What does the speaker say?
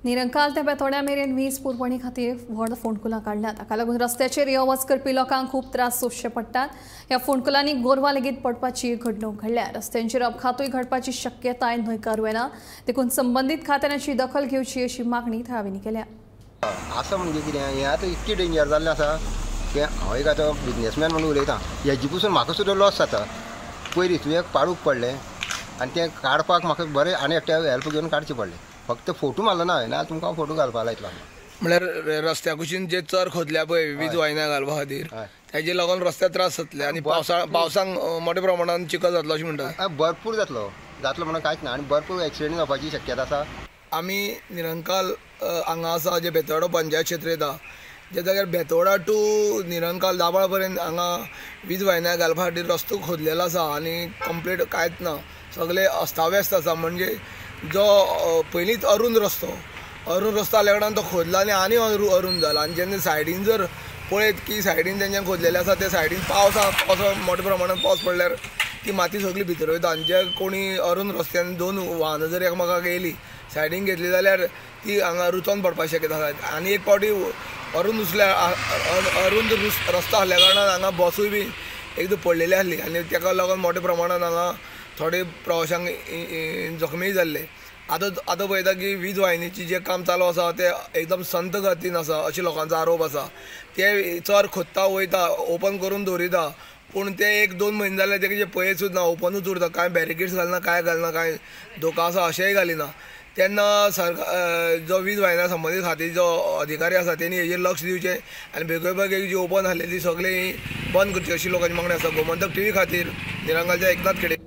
निरंकाल ते बेतोड्या मेरेन वीज पुरवणी खातीर व्हड फोंडकुलां काडल्यात. ताका लागून रस्त्याचेर यो वच करपी लोकांक खूब त्रास सोंसचे पडटात. ह्या फोंडकुलांनी गोरवां लेगीत पडपाची घडणूक घडल्या. रस्त्यांचेर अपघातूय घडपाची शक्यताय न्हयकारूं येना, देखून संबंदीत खात्यांची दखल घेवची अशी मागणी थळाव्यांनी केल्या. आसा म्हणजे कितें हें आतां इतकी डेंजर जाल्लें आसा की हांव एक आतां बिजनेसमॅन म्हणून उलयतां, हेजे पसून म्हाका सुद्दां लॉस जाता. पयलीं तुवें पाडूक पडलें आनी तें काडपाक म्हाका बरें आनी एकट्या हेल्प घेवन काडचें पडलें. फक्त फोटो मारलो ना हांवें, ना तुमकां हांव फोटो घालपा लायतलो. म्हणल्यार रस्त्या कुशीन जे चर खोदल्या पळय वीज वायना घालपा खातीर, तेजे लागून रस्त्यार त्रास जातले आनी पावसांक मोठ्या प्रमाणान चिखल जातलो अशें म्हणटा. भरपूर जातलो, जातलो म्हणून कांयच ना आनी भरपूर एक्सिडेंट जावपाची शक्यता आसा. आमी निरंकाल हांगा आसा जे बेतोडो पंचायत क्षेत्र येता, जे जाग्यार बेतोडा टू निरंकाल दाबाळ पर्यंत हांगा वीज वायना घालपा खातीर रस्तो खोदलेलो आसा आनी कंप्लीट कांयच ना, सगळे अस्ताव्यस्त आसा. म्हणजे जो पयलींच अरूंद रस्तो, अरूंद रस्तो आसल्या कारणान तो खोदला आनी आनी अरूंद जाला. आनी जेन्ना सायडीन जर पळयत की सायडीन तेंच्यान खोदलेले आसा, ते सायडीन पावसा मोठ्या प्रमाणान पावस पडल्यार ती माती सगळी भितर वयता आनी जे कोणी अरूंद रस्त्यान दोन वाहनां जर एकामेकाक येयली सायडीन घेतली जाल्यार ती हांगा रुतोन पडपाची शक्यता आसा. आनी एक फावटी अरूंद अरूंद रस्तो आसल्या कारणान हांगा बसूय बी एकदां पडलेली आसली आनी ताका लागून मोठ्या प्रमाणान हांगा थोडे प्रवाशांक जखमीय जाल्ले. आतां आतां पळयता की वीज वाहिनीची जें काम चालू आसा तें एकदम संत गतीन आसा अशें लोकांचो आरोप आसा. ते चर खोदता वयता, ओपन करून दवरिता, पूण ते एक दोन म्हयने जाले तेजे पळयत सुद्दां ना, ओपनूच उरता, कांय बॅरिकेड्स घालना, कांय घालना, कांय धोका आसा अशेंय घालिना. तेन्ना सरकार जो वीज वाहिन्या संबंदीत खातीर जो अधिकारी आसा तेणी हेजेर लक्ष दिवचें आनी बेगोबेग जी ओपन आसलेली ती सगळी बंद करची अशी लोकांची मागणी आसा. गोमंतक टीव्ही खातीर निरंकालच्या एकनाथ खेडे.